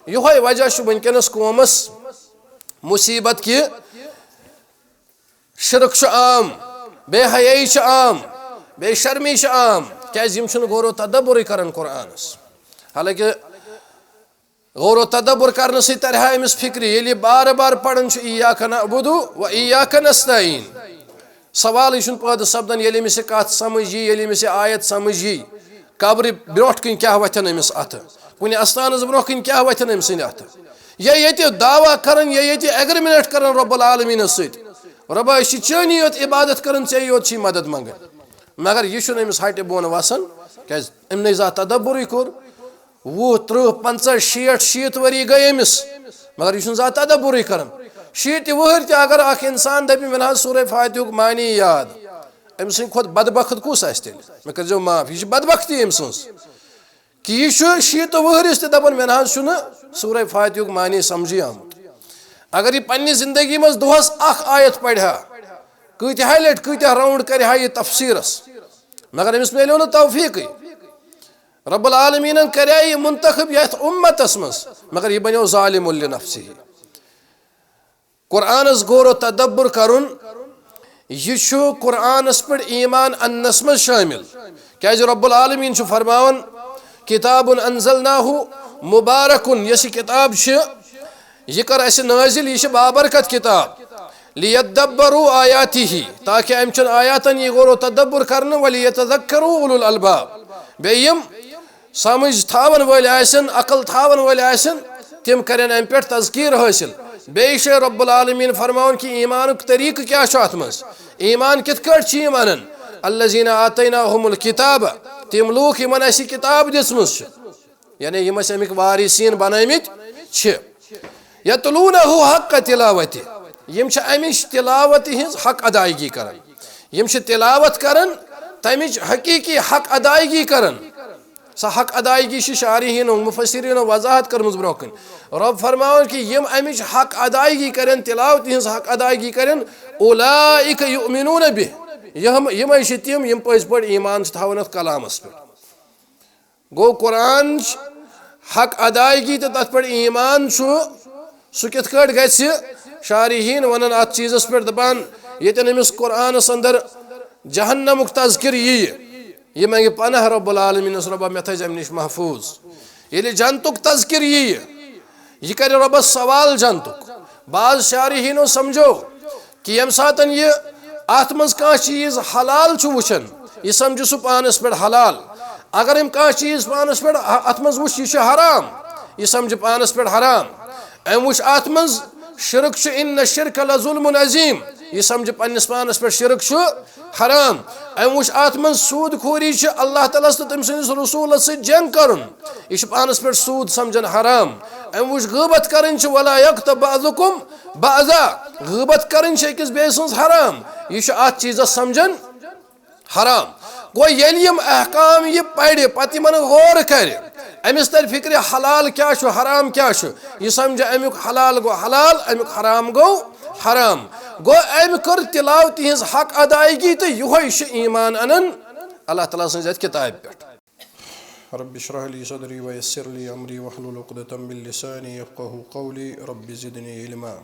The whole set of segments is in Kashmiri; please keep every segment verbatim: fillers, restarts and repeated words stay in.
یہوے وجہ چھُ وٕنکیٚنَس قومَس مصیبت کہِ شرک چھُ عام، بے حیائی چھِ عام، بے شرمی چھِ عام، کیازِ یِم چھِنہٕ غور و تدبرٕے کران قرآنَس۔ حالانکہ غور و تدبر کرنہٕ سۭتۍ ترِ ہا أمِس فکرِ، ییٚلہِ یہِ بار بار پران چھُ، "ایاک نعبد و ایاک نستعین"۔ سوالٕے چھُنہٕ پٲدٕ سپدان، ییٚلہِ أمِس یہِ کتھ سمجھ یی، ییٚلہِ أمِس یہِ آیت سمجھ یی، قبرِ برونٛٹھ کِنۍ کیٛاہ وتھن أمِس اتھٕ، کُنہِ استانس برونٛہہ کِنۍ کیٛاہ وتھن أمۍ سٕنٛدِ اتھٕ۔ یا ییٚتہِ دعویٰ کران، یا ییٚتہِ ایگریمنٹ کران رب العالمینس سۭتۍ، "رۄبا، أسۍ چھِ چٲنی یوت عبادت کران، ژےٚ یوت چھِ مدد منگان"۔ مگر یہِ چھُنہٕ أمِس ہٹہِ بۄن وسان، کیازِ أمۍ نے زانٛہہ تدبرٕے کوٚر۔ وُہ، ترٕٛہ، پنٛژاہ، شیٹھ، شیٖتھ ؤری گٔے أمِس، مگر یہِ چھُنہٕ زانٛہہ تدبرٕے کران۔ شیٖتہِ وُہٕرۍ تہِ اگر اکھ انسان دپہِ، "مےٚ نہ حظ سورہ فاتحُک معنی یاد"، أمۍ سٕنٛدِ کھۄتہٕ بدبخت کُس آسہِ تیٚلہِ؟ مےٚ کٔرۍزیو معاف، یہِ چھِ بدبختی أمۍ سٕنٛز۔ کہِ یہِ چھُ شیٖتہٕ وُہٕرِس تہِ دپان، "مےٚ نہ حظ چھُنہٕ سورہ فاتحُک معنی سمجھٕے آمُت"۔ اگر یہِ پننہِ زندگی منٛز دۄہس اکھ آیت پرِ ہا، کۭتیاہ لٹہِ، کۭتیاہ راؤنڈ کرِ ہا یہِ تفسیرس، مگر أمِس میلیو نہٕ توفیقٕے۔ رب العالمینن کریے یہِ منتخب یتھ امتس منٛز، مگر یہِ بنیو ظالم لنفسہ۔ قرآنس غور و تدبر کرُن، یہِ چھُ قرآنس پٮ۪ٹھ ایمان اننس منٛز شٲمِل۔ کیازِ رب العالمین چھُ فرماوان، "کتاب انزلناہ مبارک"، یۄس یہِ کتاب چھِ، یہِ کٔر اسہِ نٲزِل، یہِ چھِ بابرکت کتاب۔ "لیدبروا آیاتہ"، تاکہ امہِ چٮ۪ن آیاتن یی غور و تدبر کرنہٕ، "ولیتذکروا اولو الالباب"، بیٚیہِ یِم سمجھ تھاون وٲلۍ آسن، عقل تھاون وٲلۍ آسن، تِم کرن امہِ پٮ۪ٹھ تذکیر حٲصِل۔ بیٚیہِ چھُ رب العالمین فرماوان کہِ ایمانُک طریقہٕ کیٛاہ چھُ اتھ منٛز، ایمان کِتھ کٲٹھۍ چھِ یِم انان۔ "الذین آتیناہم الکتاب"، تِم لوٗکھ یِمن اسہِ یہِ کتاب دِژمٕژ چھِ، یعنی یِم اسہِ امیِکۍ وارثین بنٲومٕتۍ چھِ۔ "یتلونہ حق تلاوتہ"، یِم چھِ امِچ تلاوت ہٕنٛز حق ادائیگی کران۔ یِم چھِ تلاوت کران تمِچ حقیقی حق ادائیگی کران۔ سۄ حق ادائیگی چھِ شارحینو، مفسرینو وضاحت کٔرمٕژ برونٛہہ کُن۔ رب فرماوان کہِ یِم امِچ حق ادائیگی کرن، تلاوت ہٕنٛز حق ادائیگی کرن، "اولئک یؤمنون بہ"، یِم، یِمے چھِ تِم، یِم پٔزۍ پٲٹھۍ ایمان چھِ تھاوان اتھ کلامس پٮ۪ٹھ۔ گوٚو، قرآن چھِ حق ادائیگی تہٕ تتھ پٮ۪ٹھ ایمان چھُ، سُہ کِتھ کٲٹھۍ گژھِ؟ شارحین ونان اتھ چیٖزس پٮ۪ٹھ، دپان، ییٚتٮ۪ن أمِس قرآنس اندر جہنمُک تذکر ییہِ، یہِ منگہِ پناہ رب العالمینس، "رۄبا، مےٚ تھٲیزِ امہِ نِش محفوظ"۔ ییٚلہِ جنتُک تذکر ییہِ، یہِ کرِ رۄبس سوال جنتُک۔ بعض شارحینو سمجھو کہِ ییٚمہِ ساتن یہِ اتھ منٛز کانٛہہ چیٖز حلال چھُ وٕچھان، یہِ سمجھِ سُہ پانس پٮ۪ٹھ حلال۔ اگر أمۍ کانٛہہ چیٖز پانس پٮ۪ٹھ اتھ منٛز وٕچھ، یہِ چھُ حرام، یہِ سمجھِ پانس پٮ۪ٹھ حرام۔ أمۍ وٕچھ اتھ منٛز شرک چھُ، "ان الشرک لظلم عظیم"، یہِ سمجھِ پننِس پانس پٮ۪ٹھ شرک چھُ حرام۔ أمۍ وٕچھ اتھ منٛز سود خوری چھِ، اللہ تعالیٰ ہس تہٕ تٔمۍ سٕنٛدِس رسولس سۭتۍ جنگ کرُن، یہِ چھُ پانس پٮ۪ٹھ سود سمجھان حرام۔ أمۍ وٕچھ غیبت کرٕنۍ چھِ، "ولا یغتب بعضکم بعضا"، غیبت کرٕنۍ چھِ أکِس بیٚیہِ سٕنٛز حرام، یہِ چھُ اتھ چیٖزس سمجھان حرام۔ گوٚو، ییٚلہِ یِم احکام یہِ پرِ، پتہٕ یِمن غور کرِ، أمِس ترِ فکرِ حلال کیٛاہ چھُ، حرام کیٛاہ چھُ، یہِ سمجھِ امیُک حلال گوٚو حلال، امیُک حرام گوٚو حرام۔ گوٚو، أمۍ کٔر تلاوتہِ ہٕنٛز حق ادائیگی تہٕ یِہوٚے چھُ ایمان انان اللہ تعالیٰ سٕنٛزِ یتھ کتابہِ پٮ۪ٹھ۔ رب اشرح لي صدري ويسر لي أمري واحلل عقدة من لساني يفقهوا قولي، رب زدني علما۔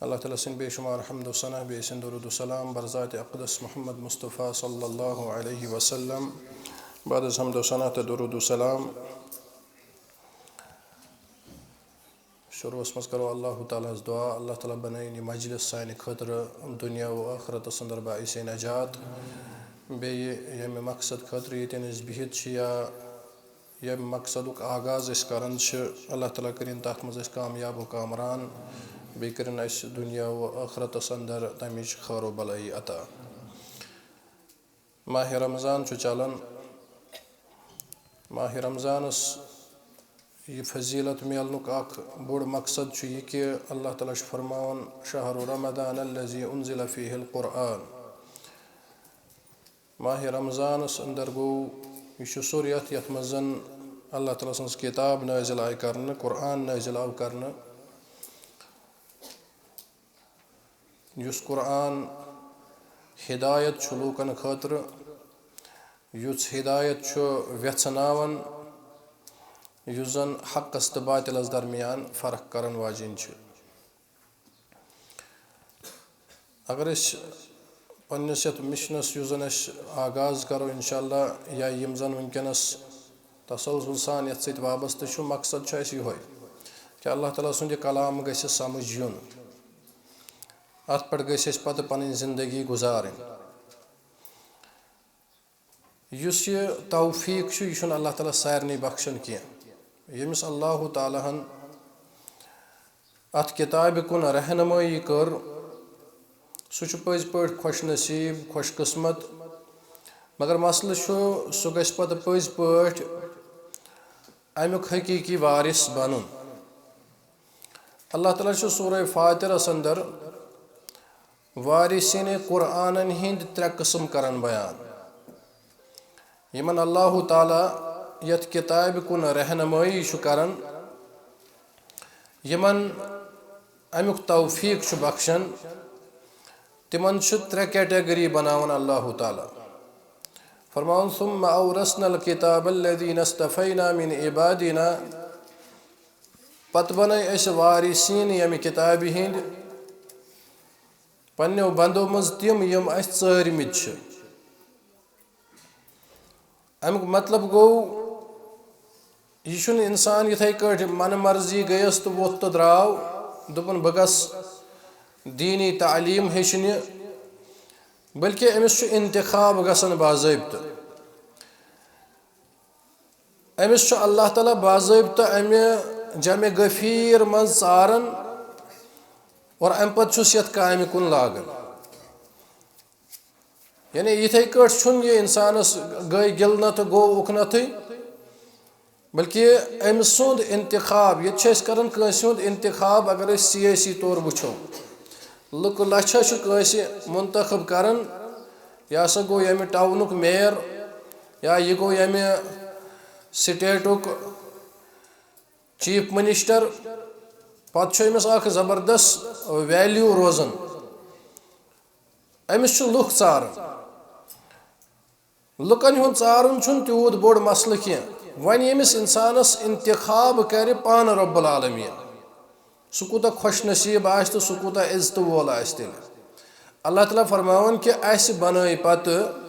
اللہ تعالیٰ سٕنٛدۍ بے شمار حمد و ثنا، بیٚیہِ سٕنٛدۍ درود و سلام بر ذات اقدس محمد مصطفیٰ صلی اللہ علیہ وسلم۔ بعد از حمد و ثنا تہٕ درود و سلام، شروعس منٛز کرو اللہ تعالیٰ ہس دعا، اللہ تعالیٰ بنٲیِن یہِ مجلس سانہِ خٲطرٕ دُنیا و ٲخرتس اندر باعث نجات۔ بیٚیہِ ییٚمہِ مقصد خٲطرٕ ییٚتٮ۪ن أسۍ بِہِتھ چھِ یا ییٚمہِ مقصدُک آغاز أسۍ کران چھِ، اللہ تعالیٰ کٔرِن تتھ منٛز أسۍ کامیاب و کامران، بیٚیہِ کٔرِن اسہِ دُنیا و ٲخرتس اندر تمِچ خٲر و بلٲیی عطا۔ ماہِ رمضان چھُ چلان۔ ماہِ رمضانس یہِ فضیلت میلنُک اکھ بوٚڑ مقصد چھُ یہِ کہِ اللہ تعالیٰ چھُ فرماوان، "شہر رمضان الذي انزل فيه القرآن"۔ ماہِ رمضانس اندر گوٚو، یہِ چھُ سُہ رٮ۪تھ یتھ منٛز زن اللہ تعالیٰ سٕنٛز کتاب نٲزِل آیہِ کرنہٕ، قرآن نٲزِل آو کرنہٕ۔ یُس قرآن ہدایت چھُ لوٗکن خٲطرٕ، یُس ہدایت چھُ ویژھناوان، یُس زن حقس تہٕ باطلس درمیان فرق کرن واجیٚنۍ چھِ۔ اگر أسۍ پننِس یتھ مِشنس، یُس زن أسۍ آغاز کرو انشاءاللہ، یا یِم زن وٕنکیٚنس تسلسل سان یتھ سۭتۍ وابستہٕ چھُ، مقصد چھُ اَسہِ یِہوٚے کہِ اللہ تعالیٰ سُنٛد یہِ کلام گژھِ سمجھ یُن۔ اتھ پٮ۪ٹھ گژھِ اَسہِ پتہٕ پنٕنۍ زندگی گُزارٕنۍ۔ یُس یہِ توفیٖق چھُ، یہِ چھُنہٕ اللہ تعالیٰ سارنٕے بخشان کینٛہہ۔ ییٚمِس اللہ تعالیٰ ہن اتھ کتابہِ کُن رہنمٲیی کٔر، سُہ چھُ پٔزۍ پٲٹھۍ خۄش نصیٖب، خۄش قسمت۔ مگر مسلہٕ چھُ، سُہ گژھِ پتہٕ پٔزۍ پٲٹھۍ امیُک حقیٖقی وارث بنُن۔ اللہ تعالیٰ چھُ سورہ فاطرس اندر وارثین قرآنن ہٕنٛدۍ ترٛےٚ قٕسم کران بیان، یِمن اللہ تعالیٰ یتھ کتابہِ کُن رہنمٲیی چھُ کران، یِمن امیُک توفیٖق چھُ بخشان۔ تِمن چھُ ترٛےٚ category بناوان اللہ تعالیٰ۔ فرماوان، "ثم أورثنا الكتاب الذين اصطفينا من عبادنا"، پتہٕ بنٲے اسہِ وارثین ییٚمہِ کتابہِ ہٕنٛدۍ پننیو بندو منٛز تِم، یِم اسہِ ژٲرمٕتۍ چھِ۔ امیُک مطلب گوٚو، یہِ چھُنہٕ انسان یِتھے کٲٹھۍ من مرضی گٔیس تہٕ ووٚتھ تہٕ درٛاو، دوٚپُن، "بہٕ گژھٕ دیٖنی تعلیٖم ہیٚچھنہِ"، بلکہِ أمِس چھُ انتخاب گژھان باضٲبطہٕ۔ أمِس چھُ اللہ تعالیٰ باضٲبطہٕ امہِ جمع غفیٖر منٛز ژاران اور امہِ پتہٕ چھُس یتھ کامہِ کُن لاگان۔ یعنی یِتھے کٲٹھۍ چھُنہٕ یہِ انسانس گٔے گِلنہ تہٕ گوٚو اُکنتھٕے، بلکہِ أمۍ سُنٛد انتخاب، ییٚتہِ چھِ أسۍ کران کٲنٛسہِ ہُنٛد انتخاب، اگر أسۍ سیٲسی طور وٕچھو، لُکہٕ لچھہ چھِ کٲنٛسہِ منتخب کران، یہِ ہسا گوٚو ییٚمہِ ٹاونُک میر، یا یہِ گوٚو ییٚمہِ سٹیٹُک چیف منسٹر، پتہٕ چھُ أمِس اکھ زبردست value روزان۔ أمِس چھِ لُکھ ژاران۔ لُکن ہُنٛد ژارُن چھُنہٕ تیوٗت بوٚڑ مسلہٕ کینٛہہ۔ وۄنۍ ییٚمِس انسانس انتخاب کرِ پانہٕ رب العالمین، سُہ کوٗتاہ خۄش نصیٖب آسہِ تہٕ سُہ کوٗتاہ عزتہٕ وول آسہِ تیٚلہِ۔ اللہ تعالیٰ فرماوان کہِ اسہِ بنٲے پتہٕ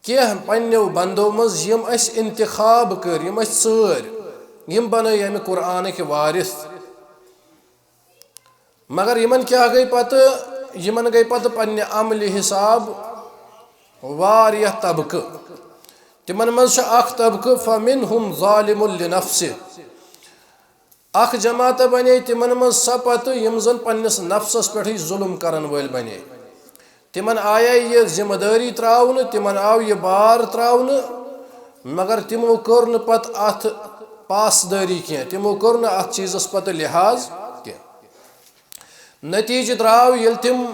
کینٛہہ پننیو بندو منٛز، یِم اسہِ انتخاب کٔرۍ، یِم اسہِ ژٲرۍ، یِم بنٲے امہِ قرآنٕکۍ وارث۔ مگر یِمن کیٛاہ گٔے پتہٕ؟ یِمن گٔے پتہٕ پننہِ عملہِ حساب واریاہ طبقہٕ۔ تِمن منٛز چھُ اکھ طبقہٕ، فمنهم ظالم لنفسه، اکھ جماعتہ بنے تِمن منٛز سۄ پتہٕ، یِم زن پننِس نفسس پٮ۪ٹھٕے ظلم کرن وٲلۍ بنے۔ تِمن آیے یہِ ذمہٕ دٲری تراونہٕ، تِمن آو یہِ بار تراونہٕ، مگر تِمو کٔر نہٕ پتہٕ اتھ پاسدٲری کینٛہہ، تِمو کوٚر نہٕ اتھ چیٖزس پتہٕ لحاظ کینٛہہ۔ نتیجہٕ درٛاو، ییٚلہِ تِم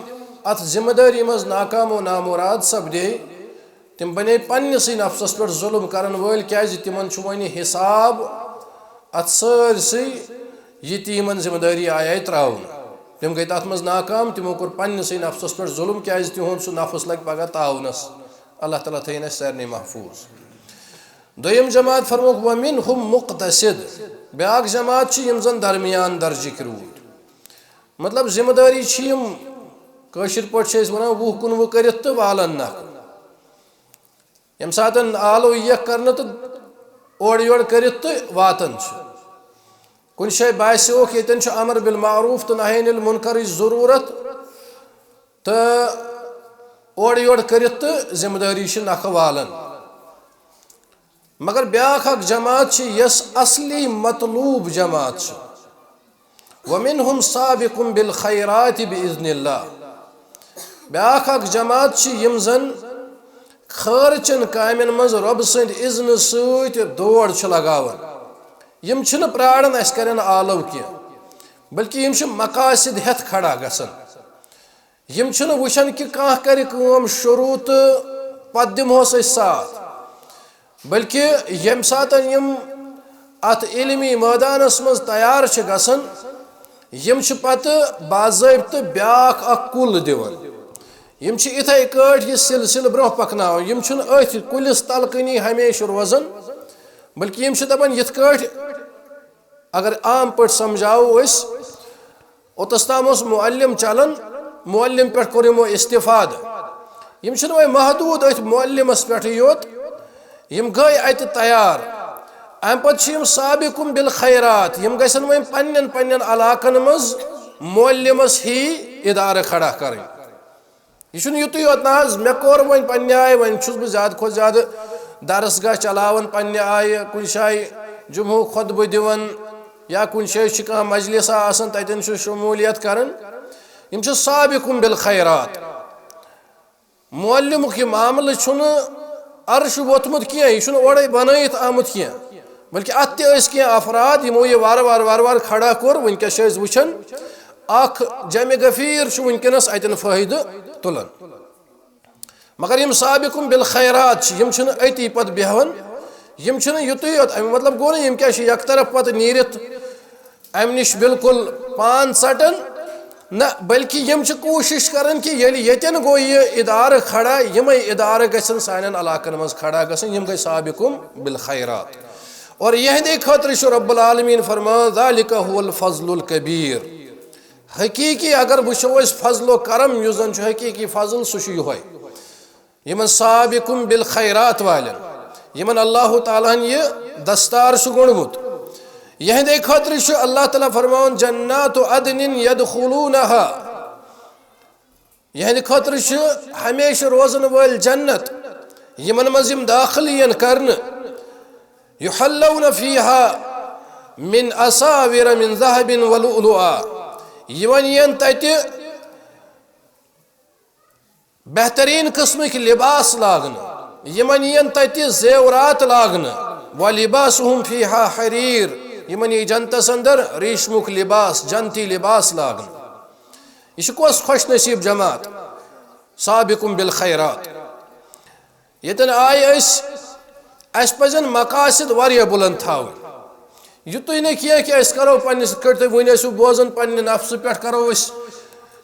اتھ ذمہٕ دٲری منٛز ناکام و نامراد سپدے، تِم بنے پننِسٕے نفسس پٮ۪ٹھ ظلم کرن وٲلۍ، کیازِ تِمن چھُ وۄنۍ حساب اتھ سٲرسٕے، یہِ تہِ یِمن ذمہٕ دٲری آیے تراونہٕ۔ تِم گٔے تتھ منٛز ناکام، تِمو کوٚر پننِسٕے نفسس پٮ۪ٹھ ظلم، کیازِ تِہُنٛد سُہ نفس لگہِ پگاہ تاونس۔ اللہ تعالیٰ تھٲیِن اسہِ سارنٕے محفوٗظ۔ دوٚیِم جماعت فرمووُکھ، ومنهم مقتصد، بیٛاکھ جماعت چھِ یِم زن درمیان درجٕکۍ روٗدۍ۔ مطلب، ذمہٕ دٲری چھِ یِم، کٲشِر پٲٹھۍ چھِ أسۍ وَنان، وُہ کُنوُہ کٔرِتھ تہٕ والان نکھٕ۔ ییٚمہِ ساتہٕ آلو یِیَکھ کرنہٕ تہٕ اورٕ یورٕ کٔرِتھ تہٕ واتان چھِ۔ کُنہِ جایہِ باسیوکھ ییٚتٮ۪ن چھُ امر بالمعروف تہٕ نہی عن المنکرٕچ ضروٗرت، تہٕ اورٕ یورٕ کٔرِتھ تہٕ ذمہٕ دٲری چھِ نکھٕ والان۔ مگر بیٛاکھ اکھ جماعت چھِ، یۄس اصلی مطلوب جماعت چھِ۔ ومنهم سابق بالخيرات بإذن الله۔ بیٛاکھ اکھ جماعت چھِ، یِم زن خٲرچن کامٮ۪ن منٛز رۄب سٕنٛدِ اذنہٕ سۭتۍ دور چھِ لگاوان۔ یِم چھِنہٕ پراران اسہِ کرن آلو کینٛہہ، بلکہِ یِم چھِ مقاصد ہٮ۪تھ کھڑا گژھان۔ یِم چھِنہٕ وٕچھان کہِ کانٛہہ کرِ کٲم شروٗع تہٕ پتہٕ دِمہوس أسۍ ساتھ، بلکہِ ییٚمہِ ساتہٕ یِم اتھ علمی مٲدانس منٛز تیار چھِ گژھان، یِم چھِ پتہٕ باضٲبطہٕ بیٛاکھ اکھ کُل دِوان۔ یِم چھِ اِتھے کٲٹھۍ یہِ سلسلہٕ برٛونٛہہ پکناوان۔ یِم چھِنہٕ أتھۍ کُلِس تلہٕ کنی ہمیشہٕ روزان، بلکہ یِم چھِ دَپان یِتھ کٲٹھۍ، اگر عام پٲٹھۍ سمجھاوو أسۍ، اوٚتَس تام اوس معلم چلان، معلم پٮ۪ٹھ کوٚر یِمو استفادٕ۔ یِم چھِنہٕ وۄنۍ محدوٗد أتھۍ معلمَس پٮ۪ٹھٕے یوت، یِم گٔے اَتہِ تیار۔ اَمہِ پَتہٕ چھِ یِم سابقون بالخیرات، یِم گژھن وۄنۍ پنٛنٮ۪ن پنٛنٮ۪ن علاقَن منٛز معلمَس ہی ادارٕ کھڑا کَرٕنۍ۔ یہِ چھُنہٕ یُتُے یوت نہ حظ، مےٚ کوٚر وۄنۍ پننہِ آیہِ، وۄنۍ چھُس بہٕ زیادٕ کھۄتہٕ زیادٕ درس گاہ چلاوان پننہِ آیہِ، کُنہِ جایہِ جمعہ خطبہٕ دِوان یا کُنہِ جایہِ چھِ کانٛہہ مجلسا آسان، تتٮ۪ن چھُس شمولیت کران۔ یِم چھِ سابقون بالخیرات۔ معلمُک یہِ معاملہٕ چھُنہٕ عرشہِ ووٚتھمُت کینٛہہ، یہِ چھُنہٕ اورَے بنٲیِتھ آمُت کینٛہہ، بلکہِ اَتھ تہِ ٲسۍ کینٛہہ افراد، یِمو یہِ وارٕ وارٕ وارٕ وارٕ کھڑا کوٚر۔ وٕنکیٚس چھِ أسۍ وٕچھان، اکھ جمع غفیٖر چھُ وٕنکیٚنَس اَتٮ۪ن فٲیدٕ تُلان۔ مگر یِم سابقون بالخیرات چھِ، یِم چھِنہٕ أتی پتہٕ بیٚہوان، یِم چھِنہٕ یُتُے یوت، اَمیُک مطلب گوٚو نہٕ یِم کیٛاہ چھِ یکطرف پتہٕ نیٖرِتھ اَمہِ نِش بالکل پان ژٹان، نہ، بلکہِ یِم چھِ کوٗشِش کران کہِ ییٚلہِ ییٚتٮ۪ن گوٚو یہِ ادارٕ کھڑا، یِمے ادارٕ گژھن سانٮ۪ن علاقن منٛز کھڑا گژھٕنۍ، یِم گٔے سابقون بالخیرات۔ اور یِہنٛدے خٲطرٕ چھُ رب العالمین فرمان، "ذالک هو الفضل الکبیر۔" حقیقی اگر وٕچھو أسۍ فضل و کرم یُس زن چھُ حقیقی فضل، سُہ چھُ یِہوے۔ یِمن سابقون بالخیرات والٮ۪ن، یِمن اللہ تعالیٰ ہن یہِ دستار چھُ گوٚنڈمُت، یِہنٛدے خٲطرٕ چھُ اللہ تعالیٰ فرماوان، "جنات عدن یدخلونها"، یِہنٛدِ خٲطرٕ چھُ ہمیشہِ روزن وٲلۍ جنت، یِمن منٛز یِم داخل یِن کرنہٕ۔ "یحلون فیہا من اساور من ذہب ولؤلؤا"، یِمن یِن تتہِ بہترین قسمٕکۍ لباس لاگنہٕ، یِمن یِن تتہِ زیورات لاگنہٕ، "ولباسہم فیہا حریر"، یِمن یی جنتس اندر ریشمُک لباس، جنتی لباس لاگنہٕ۔ یہِ چھِ کۄس خوش نصیب جماعت؟ سابقون بالخیرات۔ ییٚتٮ۪ن آیہِ أسۍ، اَسہِ پَزَن مقاصد واریاہ بُلند تھاوٕنۍ۔ یُتُے نہٕ کینٛہہ کہِ أسۍ کَرو پنٛنِس، یِتھ کٲٹھۍ تُہۍ وٕنۍ ٲسِو بوزان، پنٛنہِ نفسہٕ پٮ۪ٹھ کَرو أسۍ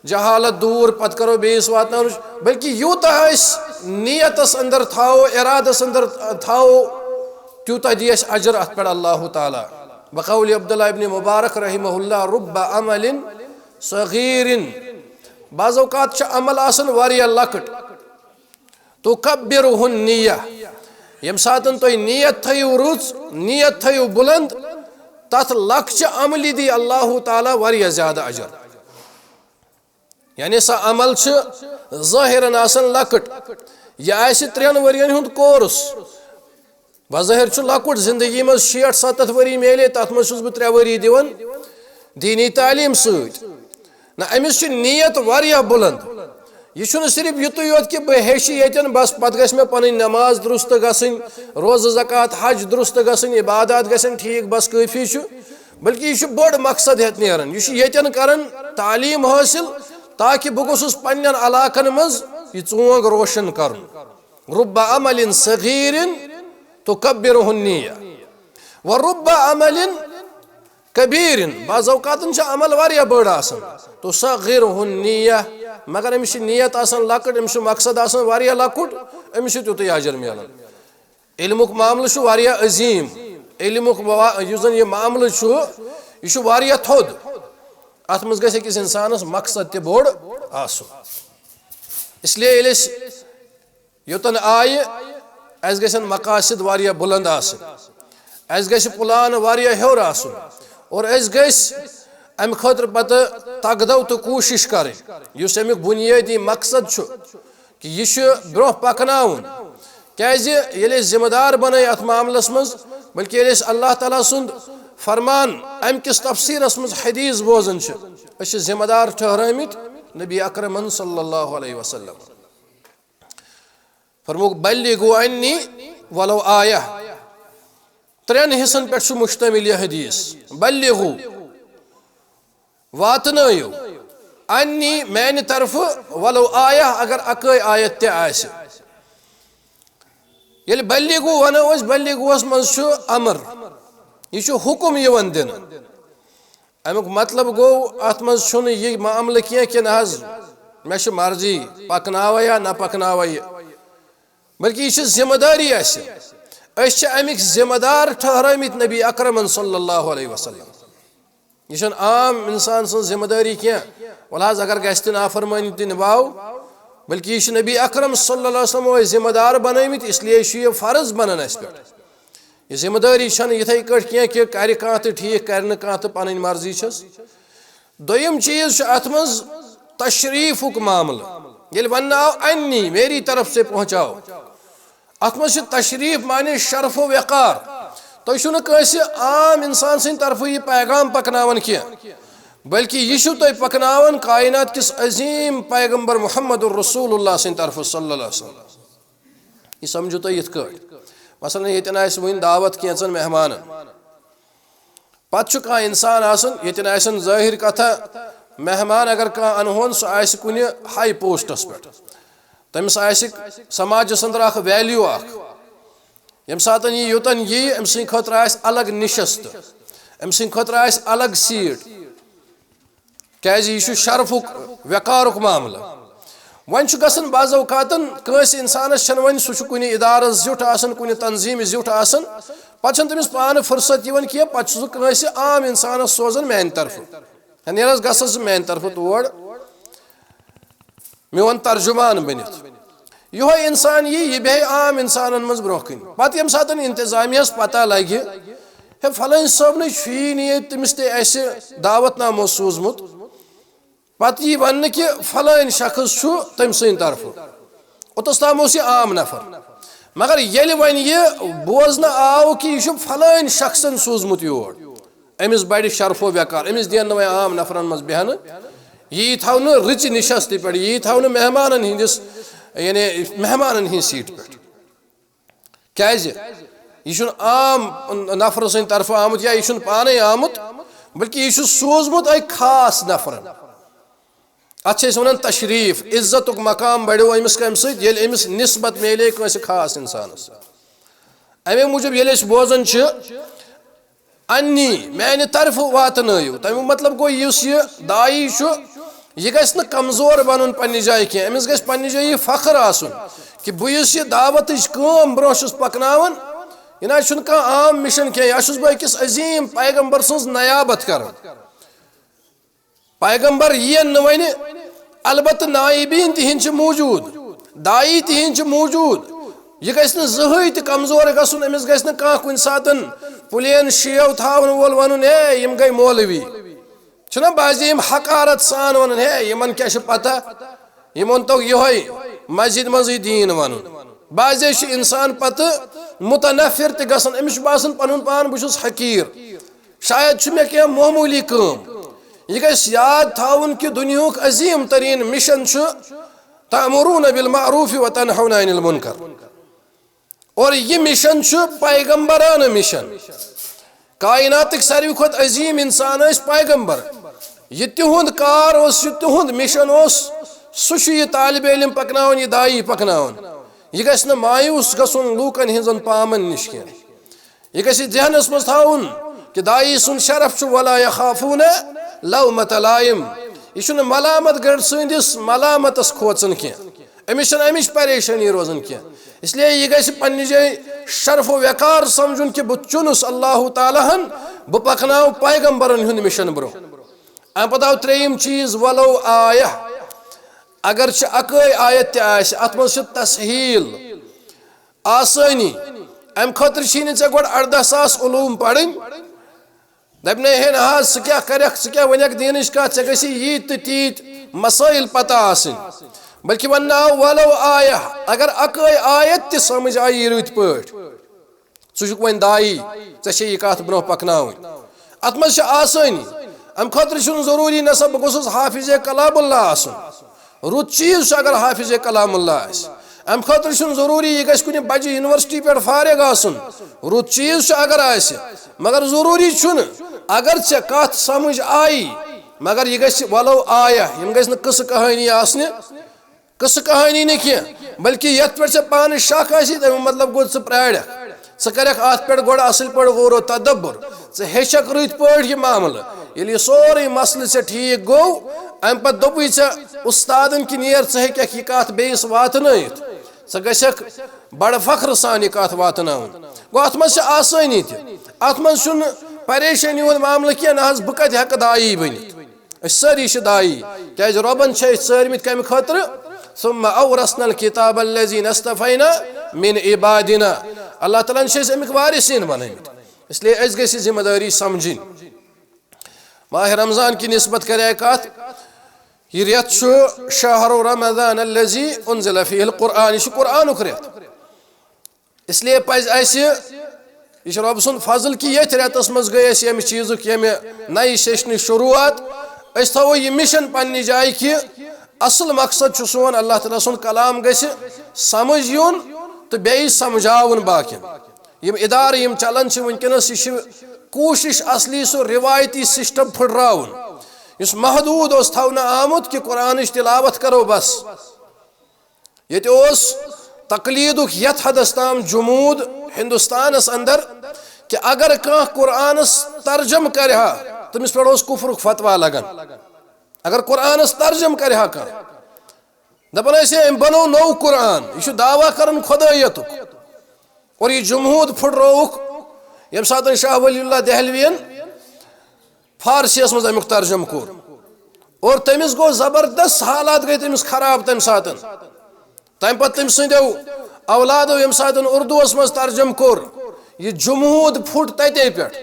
جہالت دوٗر، پَتہٕ کَرو بیٚیِس واتناونٕچ، بلکہِ یوٗتاہ أسۍ نیتَس اندر تھاوو، اِرادَس اندر تھاوو، تیوٗتاہ دی اَسہِ اجر اَتھ پٮ۪ٹھ اللہ تعالیٰ۔ بقول عبداللہ ابن مبارک رحمہ اللہ، "رب عمل صغیر"، بعض اوقات چھِ عمل آسان واریاہ لۄکٕٹ، تُکبِّرُہُ النِّیَّہ۔ ییٚمہِ ساتَن تُہۍ نیت تھٲیِو رٕژ، نیت تھٲیِو بُلند، تَتھ لۄکچہِ عملہِ دی اللہ تعالیٰ واریاہ زیادٕ اجر۔ یعنی سۄ عمل چھِ ظٲہِرَن آسان لۄکٕٹ۔ یہِ آسہِ ترٛٮ۪ن ؤرِین ہُنٛد کورس۔ بظٲہِر چھُ لۄکُٹ، زندگی منٛز شیٹھ ستتھ ؤری میلے، تَتھ منٛز چھُس بہٕ ترٛےٚ ؤری دِوان دیٖنی تعلیٖم سۭتۍ۔ نہ، أمِس چھِ نیت واریاہ بُلند۔ یہِ چھُنہٕ صرف یُتُے یوت کہِ بہٕ ہیٚچھِ ییٚتٮ۪ن، بس پتہٕ گژھِ مےٚ پنٕنۍ نماز درست گژھٕنۍ، روزٕ زکوٰۃ حج درست گژھٕنۍ، عبادات گژھن ٹھیٖک، بس کٲفی چھُ۔ بلکہِ یہِ چھُ بوٚڑ مقصد ہٮ۪تھ نیران۔ یہِ چھُ ییٚتٮ۪ن کران تعلیٖم حٲصِل، تاکہِ بہٕ گوٚژھُس پننٮ۪ن علاقن منٛز یہِ ژونگ روشن کرُن۔ رب عمل صغیر تکبرہ النیہ، و رب عمل کبیر، بعض اوقاتن چھِ عمل واریاہ بٔڑ آسان، تصغرہ النیہ، مگر أمِس چھِ نیت آسان لۄکٕٹ، أمِس چھُ مقصد آسان واریاہ لۄکُٹ، أمِس چھُ تیُتُے اجر میلان۔ علمُک معاملہٕ چھُ واریاہ عظیٖم، علمُک موا-، یُس زن یہِ معاملہٕ چھُ، یہِ چھُ واریاہ تھوٚد، اتھ منٛز گژھِ أکِس انسانس مقصد تہِ بوٚڑ آسُن۔ اس لیے ییٚلہِ أسۍ یوٚتن آیہِ، اَسہِ گژھن مقاصد واریاہ بُلند آسٕنۍ، اَسہِ گژھِ پلان واریاہ ہیوٚر آسُن، اور اَسہِ گژھِ اَمہِ خٲطرٕ پتہٕ تگدو تہٕ کوٗشش کرٕنۍ۔ یُس اَمیُک بُنیٲدی مقصد چھُ کہِ یہِ چھُ برونٛہہ پکناوُن، کیازِ ییٚلہِ أسۍ ذمہٕ دار بنٲے اَتھ معاملس منٛز، بلکہِ ییٚلہِ أسۍ اللہ تعالیٰ سُنٛد فرمان اَمہِ کِس تفسیرس منٛز حدیث بوزان چھِ، أسۍ چھِ ذمہٕ دار ٹھہرٲمٕتۍ نبی اکرمن صلی اللہ علیہ وسلم۔ فرمووُکھ، "بلغوا عنی ولو آیہ۔" ترٛٮ۪ن حصن پٮ۪ٹھ چھُ مشتمل یہِ حدیث۔ بلغوا، واتنٲیِو، عنی، میانہِ طرفہٕ، ولو آیہ، اگر اکٲے آیت تہِ آسہِ۔ ییٚلہِ بلغوا ونو أسۍ، بلغواہس منٛز چھُ امر، یہِ چھُ حکم یِوان دِنہٕ۔ اَمیُک مطلب گوٚو، اَتھ منٛز چھُنہٕ یہِ معاملہٕ کینٛہہ کہِ نہ حظ، مےٚ چھِ مرضی، پَکناوَے یا نہ پَکناوَے یہِ، بلکہِ یہِ چھِ ذمہٕ دٲری اَسہِ۔ أسۍ چھِ اَمِکۍ ذمہٕ دار ٹھہرٲمٕتۍ نبی اکرمن صلی اللہ علیہ وسلم۔ یہِ چھَنہٕ عام اِنسان سٕنٛز ذمہٕ دٲری کینٛہہ۔ وَلہٕ حظ، اگر گژھِ تہِ نافرمٲنی تہِ نِباو، بلکہِ یہِ چھُ نبی اکرم صلی اللہ علیہ وسلم أسۍ ذمہٕ دار بنٲومٕتۍ، اس لیے چھُ یہِ فرض بنان اَسہِ پٮ۪ٹھ۔ یہِ ذمہٕ دٲری چھَنہٕ یِتھَے کٲٹھۍ کینٛہہ کہِ کَرِ کانٛہہ تہٕ ٹھیٖک، کَرِ نہٕ کانٛہہ تہٕ پَنٕنۍ مرضی چھَس۔ دوٚیِم چیٖز چھُ اَتھ منٛز تشریٖفُک معاملہٕ۔ ییٚلہِ وَننہٕ آو، انی، میری طرف سے پہنچاؤ، اَتھ منٛز چھِ تشریٖف معنی شرف و وقار۔ تُہۍ چھِو نہٕ کٲنٛسہِ عام اِنسان سٕنٛدِ طرفہٕ یہِ پیغام پَکناوان کینٛہہ، بلکہِ یہِ چھِو تُہۍ پَکناوان کائنات کِس عظیٖم پیغمبر محمد الرسول اللہ سٕنٛدِ طرفہٕ صلی اللہ علیہ وسلم۔ یہِ سمجھِو تُہۍ یِتھ کٲٹھۍ، مثلاً، ییٚتٮ۪ن آسہِ وٕنہِ دعوت کینٛژن مہمانن، پتہٕ چھُ کانٛہہ اِنسان آسان، ییٚتٮ۪ن آسن ظٲہِر کتھا، مہمان اگر کانٛہہ انہون، سُہ آسہِ کُنہِ ہاے پوسٹس پٮ۪ٹھ، تٔمِس آسہِ سماجس اندر اکھ ویلیو اکھ، ییٚمہِ ساتن یہِ یوٚتن یی، أمۍ سٕنٛدِ خٲطرٕ آسہِ الگ نِشست، أمۍ سٕنٛدِ خٲطرٕ آسہِ الگ سیٖٹ۔ کیازِ یہِ چھُ شرفُک، وقارُک معاملہٕ۔ وۄنۍ چھُ گژھان بعض اوقاتن کٲنٛسہِ اِنسانس چھَنہٕ وۄنۍ، سُہ چھُ کُنہِ اِدارس زیُٹھ آسان، کُنہِ تنظیٖمہِ زیُٹھ آسان، پتہٕ چھَنہٕ تٔمِس پانہٕ فرصت یِوان کینٛہہ، پتہٕ چھُ سُہ کٲنٛسہِ عام اِنسانس سوزان میانہِ طرفہٕ۔ ہے، نیر حظ، گژھ حظ ژٕ میانہِ طرفہٕ تور۔ میون ترجمان بٔنِتھ۔ یِہوٚے اِنسان یی، یہِ بیٚہہِ عام اِنسانن منٛز برٛونٛہہ کُن۔ پتہٕ ییٚمہِ ساتہٕ انتظامیہس پتہ لگہِ، ہے، فلٲنۍ صٲبنٕے چھُ یی نہٕ ییٚتہِ، تٔمِس تہِ اَسہِ دعوت نامہٕ اوس سوٗزمُت۔ پتہٕ یی وننہٕ کہِ فلٲنۍ شخص چھُ تٔمۍ سٕنٛدِ طرفہٕ۔ اوٚتَس تام اوس یہِ عام نفر۔ مگر ییٚلہِ وۄنۍ یہِ بوزنہٕ آو کہِ یہِ چھُ فلٲنۍ شخصن سوٗزمُت یور، أمِس بڑِ شرف و وقار، أمِس دِین نہٕ وۄنۍ عام نفرن منٛز بیہنہٕ، یہِ یی تھاونہٕ رٕژِ نِشستہِ پٮ۪ٹھ، یہِ یی تھاونہٕ مہمانن ہٕنٛدِس، یعنی مہمانن ہٕنٛزِ سیٖٹہِ پٮ۪ٹھ۔ کیازِ؟ یہِ چھُنہٕ عام نفرٕ سٕنٛدِ طرفہٕ آمُت یا یہِ چھُنہٕ پانے آمُت، بلکہِ یہِ چھُ سوٗزمُت أکۍ خاص نفرن۔ اتھ چھِ أسۍ ونان تشریف، عزتُک مقام بڑیو أمِس کمہِ سۭتۍ؟ ییٚلہِ أمِس نسبت میلے کٲنٛسہِ خاص انسانس۔ امے موٗجوٗب ییٚلہِ أسۍ بوزان چھِ، انی، میانہِ طرفہٕ واتنٲیِو۔ تمیُک مطلب گوٚو، یُس یہِ داعی چھُ، یہِ گژھِ نہٕ کمزور بنُن پننہِ جایہِ کینٛہہ۔ أمِس گژھِ پننہِ جایہِ یہِ فخر آسُن کہِ بہٕ یُس یہِ دعوتٕچ کٲم برونٛہہ چھُس پکناوان، یہِ نہ حظ چھُنہٕ کانٛہہ عام مِشن کینٛہہ، یہِ حظ چھُس بہٕ أکِس عظیٖم پیغمبر سٕنٛز نیابت کران۔ پیغمبر یِین نہٕ وۄنۍ، البتہٕ نائبین تِہنٛدۍ چھِ موٗجوٗد، داعی تِہنٛدۍ چھِ موٗجوٗد۔ یہِ گژھِ نہٕ زٕہٕے تہِ کمزور گژھُن، أمِس گژھِ نہٕ کانٛہہ کُنہِ ساتن پلین شیو تھاون وول ونُن، "ہے، یِم گٔے مولوی۔" چھُنہ بعضے یِم حقارت سان ونان، "ہے، یِمن کیٛاہ چھِ پتہ، یِمن توٚگ یِہوٚے مسجد منٛزٕے دیٖن ونُن۔" بعضے چھُ انسان پتہٕ متنفر تہِ گژھان، أمِس چھُ باسان پنُن پان بہٕ چھُس حقیٖر، شاید چھُ مےٚ کینٛہہ معموٗلی کٲم۔ یہِ گژھِ یاد تھاوُن کہِ دُنیہُک عظیٖم تریٖن مِشن چھُ تأمرون بالمعروف وتنهون عن المنکر۔ اور یہِ مِشن چھُ پیغمبرانہٕ مِشن۔ کائناتٕکۍ ساروی کھۄتہٕ عظیٖم اِنسان ٲسۍ پیغمبر۔ یہِ تِہُنٛد کار اوس، یہِ تِہُنٛد مِشن اوس، سُہ چھُ یہِ طالب علم پکناوان، یہِ داعی پکناوان۔ یہِ گژھِ نہٕ مایوس گژھُن لوٗکن ہٕنٛزن پامن نِش کینٛہہ۔ یہِ گژھِ ذہنس منٛز تھاوُن کہِ داعی سُنٛد شرف چھُ ولا یخافون لومۃ لائم۔ یہِ چھُنہٕ ملامت گٔر سٕنٛدِس ملامتس کھوژان کینٛہہ۔ أمِس چھَنہٕ اَمِچ پریشٲنی روزان کینٛہہ۔ اس لیے یہِ گژھِ پننہِ جایہِ شرف و وقار سمجھُن کہِ بہٕ چُنُس اللہ تعالیٰ ہن، بہٕ پکناو پیغمبرن ہُنٛد مِشن برونٛہہ۔ اَمہِ پتہٕ آو ترٛیٚیِم چیٖز، ولو آیہ۔ اگر چھِ اکٲے آیت تہِ آسہِ، اتھ منٛز چھِ تسہیٖل، آسٲنی۔ امہِ خٲطرٕ چھی نہٕ ژےٚ گۄڈٕ ارداہ ساس علوم پرٕنۍ۔ دپہِ نَے ہے نہ حظ، ژٕ کیٛاہ کرکھ، ژٕ کیٛاہ ونکھ دیٖنٕچ کتھ، ژےٚ گژھی ییٖتۍ تہٕ تیٖتۍ مسٲیل پتہ آسٕنۍ۔ بلکہِ وننہٕ آو ولو آیہ، اگر اکٲے آیت تہِ سمجھ آیی رٕتۍ پٲٹھۍ، ژٕ چھُکھ وۄنۍ داعی، ژےٚ چھےٚ یہِ کتھ برونٛہہ پکناوٕنۍ۔ اتھ منٛز چھِ آسٲنی۔ امہِ خٲطرٕ چھُنہٕ ضروٗری نسا بہٕ گوٚژھُس حافظ کلام اللہ آسُن۔ رُت چیٖز چھُ اگر حافظ کلام اللہ آسہِ۔ امہِ خٲطرٕ چھُنہٕ ضروٗری یہِ گژھِ کُنہِ بجہِ یونیورسٹی پٮ۪ٹھ فارغ آسُن۔ رُت چیٖز چھُ اگر آسہِ، مگر ضروٗری چھُنہٕ۔ اگر ژےٚ کتھ سمجھ آیی، مگر یہِ گژھِ ولو آیہ، یِم گژھِ نہٕ قصہٕ کہانی آسنہِ۔ قصہٕ کہانی نہٕ کینٛہہ، بلکہِ یتھ پٮ۪ٹھ ژےٚ پانہٕ شک آسی، تمیُک مطلب گوٚو ژٕ پرارکھ، ژٕ کرکھ اتھ پٮ۪ٹھ گۄڈٕ اصل پٲٹھۍ غور و تدبر، ژٕ ہیٚچھکھ رٕتۍ پٲٹھۍ یہِ معاملہٕ۔ ییٚلہِ یہِ سورُے مسلہٕ ژےٚ ٹھیٖک گوٚو، امہِ پتہٕ دوٚپُے ژےٚ استادن کہِ نیر، ژٕ ہیٚککھ یہِ کتھ بیٚیِس واتنٲیِتھ، ژٕ گژھکھ بڑٕ فخرٕ سان یہِ کتھ واتناوٕنۍ۔ گوٚو، اَتھ منٛز چھِ آسٲنی تہِ، اَتھ منٛز چھُنہٕ پریشٲنی ہُنٛد معاملہٕ کینٛہہ، نہ حظ، بہٕ کَتہِ ہٮ۪کہٕ داعی بٔنِتھ؟ أسۍ سٲری چھِ داعی، کیٛازِ رۄبَن چھِ أسۍ ژٲرمٕتۍ کَمہِ خٲطرٕ؟ ثم أورثنا الكتاب الذين اصطفينا من عبادنا۔ اللہ تعالیٰ ہَن چھِ أسۍ اَمِکۍ وارثیٖن بَنٲومٕتۍ، اس لیے اَسہِ گژھِ ذمہ دٲری سَمجھٕنۍ۔ ماہِ رمضان کہِ نسبت کَرے کَتھ، یہِ رٮ۪تھ چھُ شہر رمضان الذي انزل فيه القرآن، یہِ چھُ قرآنُک رٮ۪تھ۔ اس لیے پزِ اسہِ، یہِ چھُ رۄب سُنٛد فضل کہِ ییٚتھۍ رٮ۪تس منٛز گٔے اسہِ ییٚمہِ چیٖزُک، ییٚمہِ نَیہِ سیشنٕچ شروٗعات۔ أسۍ تھاوو یہِ مِشن پننہِ جایہِ کہِ اصل مقصد چھُ سون اللہ تعالیٰ سُنٛد کلام گژھِ سمجھ یُن تہٕ بیٚیہِ سمجھاوُن باقین۔ یِم ادارٕ یِم چلان چھِ وٕنکیٚنس، یہِ چھِ کوٗشش اصلی سُہ روایتی سسٹم پھٕٹراوُن یُس محدوٗد اوس تھاونہٕ آمُت کہِ قرآنٕچ تلاوت کرو بس۔ ییٚتہِ اوس تقلیٖدُک یَتھ حدس تام جمود ہندوستانس اندر کہِ اگر کانٛہہ قرآنس ترجمہٕ کرِ ہا، تٔمِس پٮ۪ٹھ اوس کفرُک فتوا لگان۔ اگر قرآنس ترجمہٕ کرِ ہا کانٛہہ، دپان ٲسۍ، "ہے، أمۍ بنوو نوٚو قرآن، یہِ چھُ دعویٰ کران خدٲیتُک۔" اور یہِ جمود پھٕٹرٲوُکھ ییٚمہِ ساتہٕ شاہ ولی اللہ دہلویَن فارسیَس منٛز اَمیُک ترجمہٕ کوٚر۔ اور تٔمِس گوٚو زبردست، حالات گٔے تٔمِس خراب تَمہِ ساتہٕ۔ تَمہِ پَتہٕ تٔمۍ سٕنٛدیو اولادو ییٚمہِ ساتہٕ اردوٗوَس منٛز ترجمہٕ کوٚر، یہِ جمود پھُٹ تَتے پٮ۪ٹھ۔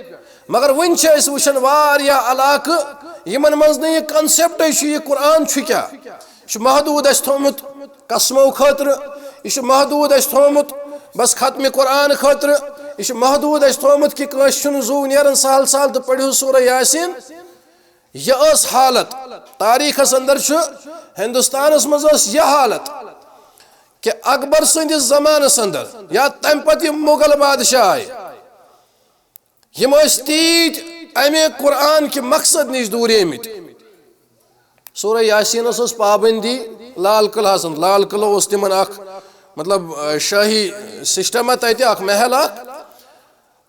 مگر وٕنہِ چھِ أسۍ وٕچھان واریاہ علاقہٕ، یِمَن منٛز نہٕ یہِ concept-ے چھُ، یہِ قرآن چھُ کیٛاہ۔ یہِ چھُ محدوٗد اَسہِ تھوٚومُت قسمو خٲطرٕ، یہِ چھُ محدوٗد اَسہِ تھوٚومُت بس ختمِ قرآن خٲطرٕ، یہِ چھُ محدوٗد اَسہِ تھوٚومُت کہِ کٲنٛسہِ چھُنہٕ زُو نیران سہل سہل تہٕ پٔرِو سورہ یاسین۔ یہِ ٲس حالت، تاریخس اندر چھُ، ہندوستانس منٛز ٲس یہِ حالت کہِ اکبر سٕنٛدِس زمانس اندر یا تمہِ پتہٕ یِم مغل بادشاہ آے، یِم ٲسۍ تیٖتۍ امہِ قرآن کہِ مقصد نِش دوٗریمٕتۍ۔ سورہ یاسینس ٲس پابندی لال قلعہس اندر، لال قلعہ اوس تِمن اکھ، مطلب، شٲہی سسٹما تتہِ، اکھ محل اکھ۔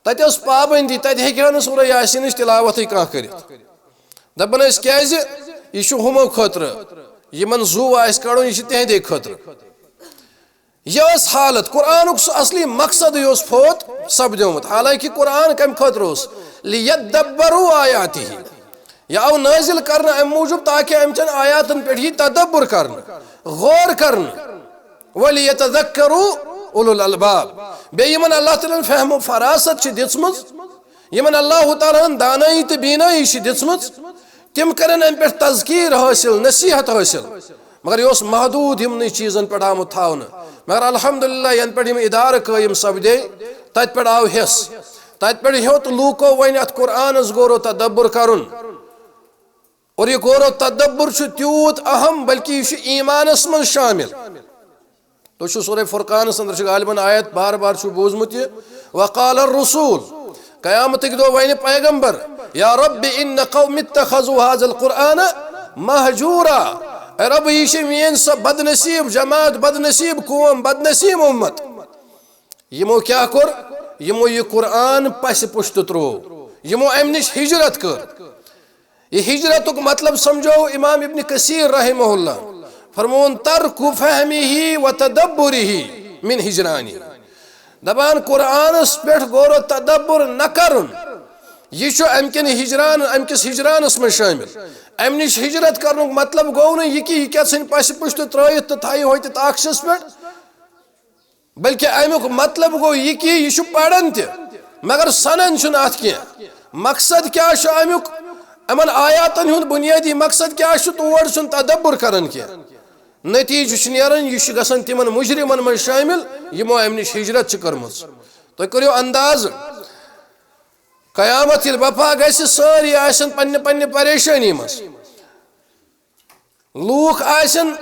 تتہِ ٲس پابندی، تتہِ ہیٚکہِ ہا نہٕ سورہ یاسینٕچ تلاوتھٕے کانٛہہ کٔرِتھ۔ دپان ٲسۍ، کیازِ؟ یہِ چھُ ہُمو خٲطرٕ، یِمن زُو آسہِ کڑُن، یہِ چھُ تِہندے خٲطرٕ۔ یہِ ٲس حالت، قرآنُک سُہ اصلی مقصدٕے اوس فوت سپدیومُت۔ حالانکہ قرآن کمہِ خٲطرٕ اوس؟ لیدبروا آیاتہ۔ یہِ آو نٲزِل کرنہٕ امہِ موٗجوٗب تاکہ امہِ چٮ۪ن آیاتن پٮ۪ٹھ یی تدبر کرنہٕ، غور کرنہٕ۔ ولیتذکروا اولو الالباب۔ بیٚیہِ یِمن اللہ تعالیٰ ہن فہم و فراست چھِ دِژمٕژ، یِمن اللہ تعالیٰ ہن دانٲیی تہٕ بیٖنٲیی چھِ دِژمٕژ، تِم کرن امہِ پٮ۪ٹھ تذکیر حٲصِل، نصیحت حٲصِل۔ مگر یہِ اوس محدوٗد یِمنٕے چیٖزن پٮ۪ٹھ آمُت تھاونہٕ۔ مگر الحمدللہ، ینہٕ پٮ۪ٹھ یِم ادارٕ قٲیِم سپدے، تتہِ پٮ۪ٹھ آو حِس، تتہِ پٮ۪ٹھ ہیوٚت لوٗکو وۄنۍ اتھ قرآنس غور و تدبر کرُن۔ اور یہِ غور و تدبر چھُ تیوٗت اہم، بلکہ یہِ چھُ ایمانس منٛز شٲمِل۔ تُہۍ چھِو سورہ فرقانس اندر چھُ غالباً آیت بار بار چھُ بوٗزمُت یہِ، وقال الرسول، قیامتٕکۍ دۄہ ونہِ پیغمبر، یا رب ان قوم اتخذوا هذا القرآن مهجورا۔ اے رب، یہِ چھِ میٲنۍ سۄ بدنصیب جماعت، بدنصیب قوم، بدنصیب امت۔ یِمو کیٛاہ کوٚر؟ یِمو یہِ قرآن پسہِ پُشتہٕ ترٛوو، یِمو امہِ نِش ہجرت کٔر۔ یہِ ہجرتُک مطلب سمجھو امام ابن کثیر رحمہ اللہ، فرمون، ترک فہمہ و تدبرہ من ہجرانی۔ دپان، قرآنس پٮ۪ٹھ غور و تدبر نہ کرُن، یہِ چھُ امہِ کِنۍ ہجران، امہِ کِس ہجرانس منٛز شٲمِل۔ امہِ نِش ہجرت کرنُک مطلب گوٚو نہٕ یہِ کہِ یہِ کیٛاہ ژھٕنہِ پسہِ پُشتہٕ ترٲیِتھ تہٕ تھایہِ ہوٚتہِ تاخچس پٮ۪ٹھ۔ بلکہ امیُک مطلب گوٚو یہِ کہِ یہِ چھُ پران تہِ، مگر سنان چھُنہٕ اتھ کینٛہہ۔ مقصد کیٛاہ چھُ امیُک؟ یِمن آیاتن ہُنٛد بنیٲدی مقصد کیٛاہ چھُ؟ تور چھُنہٕ تدبر کران کینٛہہ۔ نتیجہٕ چھُ نیران، یہِ چھُ گژھان تِمن مجرمن منٛز شٲمِل، یِمو امہِ نِش ہجرت چھِ کٔرمٕژ۔ تُہۍ کٔرِو انداز، قیامت ییٚلہِ بپا گژھِ، سٲری آسن پننہِ پننہِ پریشٲنی منٛز۔ لوٗکھ آسن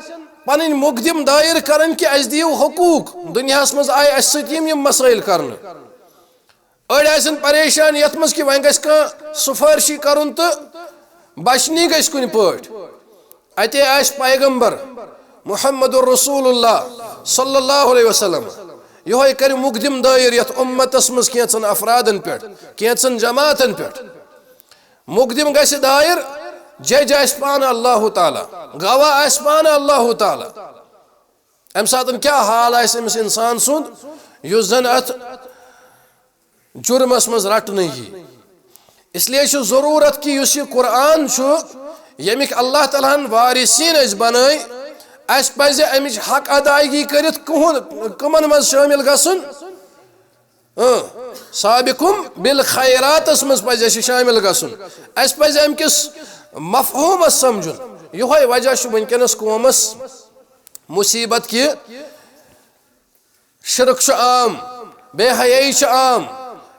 پنٕنۍ مقدم دٲیر کران کہِ اسہِ دِیِو حقوٗق، دُنیاہس منٛز آیہِ اسہِ سۭتۍ یِم یِم مسٲیل کرنہٕ۔ أڑۍ آسن پریشان یتھ منٛز کہِ وۄنۍ گژھِ کانٛہہ سفٲرشی کرُن تہٕ بچنی گژھِ کُنہِ پٲٹھۍ۔ اتے آسہِ پیغمبر محمد رسول اللہ صلی اللہ علیہ وسلم، یِہوٚے کرِ مقدم دٲیر یتھ امتس منٛز کینٛژن افرادن پٮ۪ٹھ، کینٛژن جماعتن پٮ۪ٹھ۔ مقدم گژھِ دٲیر، جج آسہِ پانہٕ اللہ تعالیٰ، گواہ آسہِ پانہٕ اللہ تعالیٰ۔ امہِ ساتہٕ کیٛاہ حال آسہِ أمِس انسان سُنٛد یُس زن اتھ جُرمس منٛز رٹنہٕ یی۔ اس لیے چھُ ضروٗرت کہِ یُس یہِ قرآن چھُ، ییٚمِکۍ اللہ تعالیٰ ہن وارثین أسۍ بنٲے، اَسہِ پزِ امِچ حق ادائیگی کٔرِتھ کُہُنٛد، کٕمن منٛز شٲمِل گژھُن؟ اۭں، سابقم بالخیراتس منٛز پزِ اَسہِ شٲمِل گژھُن۔ اَسہِ پزِ امہِ کِس مفہوٗمس سمجھُن۔ یِہوے وجہ چھُ وٕنکیٚنس قومس مصیبت کہِ شرک چھُ عام، بے حیائی چھِ عام،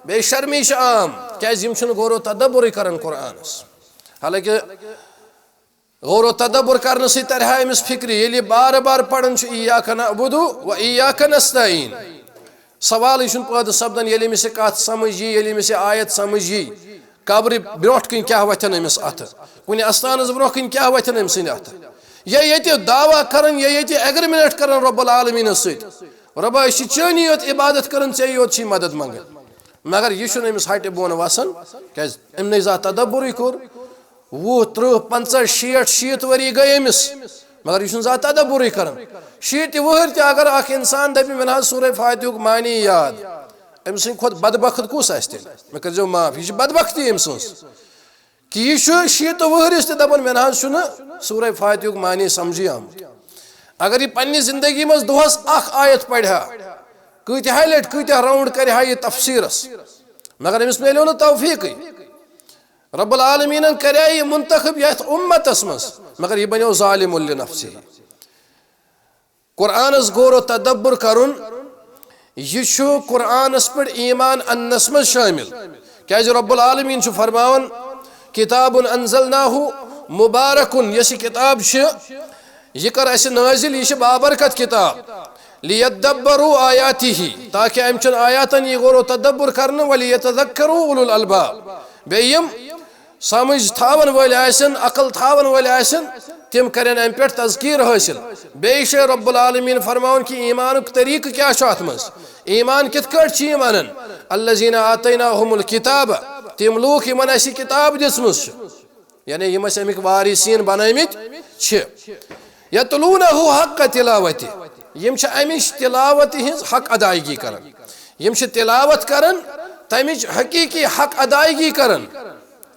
بے شرمی چھِ عام۔ کیازِ؟ یِم چھِنہٕ غور و تدبرٕے کران قرآنس۔ حالانکہ غور و تدبر کرنہٕ سۭتۍ ترِ ہا أمِس فکرِ، ییٚلہِ یہِ بار بار پران چھُ، "ایاک نعبد و ایاک نستعین"، سوالٕے چھُنہٕ پٲدٕ سپدان۔ ییٚلہِ أمِس یہِ کتھ سمجھ یی، ییٚلہِ أمِس یہِ آیت سمجھ یی، قبرِ برونٛٹھ کِنۍ کیٛاہ وتھن أمِس اتھٕ؟ کُنہِ استانس برونٛہہ کِنۍ کیٛاہ وتھن أمۍ سٕنٛدِ اتھٕ؟ یا ییٚتہِ دعویٰ کران، یا ییٚتہِ ایگریمنٹ کران رب العالمینس سۭتۍ، "رۄبا، أسۍ چھِ چٲنی یوت عبادت کران، ژےٚ یوت چھِ مدد منگان۔" مگر یہِ چھُنہٕ أمِس ہٹہِ بۄن وسان۔ کیازِ؟ أمۍ نے زانٛہہ تدبرٕے کوٚر۔ وُہ، ترٕٛہ، پنٛژاہ، شیٹھ، شیٖتھ ؤری گٔے أمِس، مگر یہِ چھُنہٕ زانٛہہ تدبرٕے کران۔ شیٖتہِ وُہٕرۍ تہِ اگر اکھ انسان دپہِ، "مےٚ نہ حظ سورہ فاتحُک معنی یاد"، أمۍ سٕنٛدِ کھۄتہٕ بدبخت کُس آسہِ تیٚلہِ؟ مےٚ کٔرۍزیو معاف، یہِ چھِ بدبختی أمۍ سٕنٛز۔ کہِ یہِ چھُ شیٖتہٕ وُہرِس تہِ دپان، "مےٚ نہ حظ چھُنہٕ سورہ فاتحُک معنی سمجھٕے آمُت۔" اگر یہِ پننہِ زندگی منٛز دۄہس اکھ آیت پرِ ہا، کۭتیاہ لٹہِ، کۭتیاہ راؤنڈ کرِ ہا یہِ تفسیرس، مگر أمِس میلیو نہٕ توفیقٕے۔ رب العالمینن کرے یہِ منتخب یتھ امتس منٛز، مگر یہِ بنیو ظالم لنفسہ۔ قرآنس غور و تدبر کرُن، یہِ چھُ قرآنس پٮ۪ٹھ ایمان اننس منٛز شٲمِل۔ کیازِ رب العالمین چھُ فرماوان، "کتاب انزلناہ مبارک"، یۄس یہِ کتاب چھِ، یہِ کٔر اسہِ نٲزِل، یہِ چھِ بابرکت کتاب۔ "لیدبروا آیاتہ"، تاکہ امہِ چٮ۪ن آیاتن یی غور و تدبر کرنہٕ، "ولیتذکروا اولو الالباب"، بیٚیہِ یِم سمجھ تھاون وٲلۍ آسن، عقل تھاون وٲلۍ آسن، تِم کرن امہِ پٮ۪ٹھ تذکیر حٲصِل۔ بیٚیہِ چھُ رب العالمین فرماوان کہِ ایمانُک طریقہٕ کیٛاہ چھُ اتھ منٛز، ایمان کِتھ کٲٹھۍ چھِ یِم انان؟ "الذین آتیناہم الکتاب"، تِم لوٗکھ یِمن اسہِ یہِ کتاب دِژمٕژ چھِ، یعنی یِم اسہِ امِکۍ وارثین بنٲومٕتۍ چھِ۔ "یتلونہ حق تلاوتہ"، یِم چھِ امِچ تلاوت ہٕنٛز حق ادائیگی کران۔ یِم چھِ تلاوت کران تمِچ حقیقی حق ادائیگی کران۔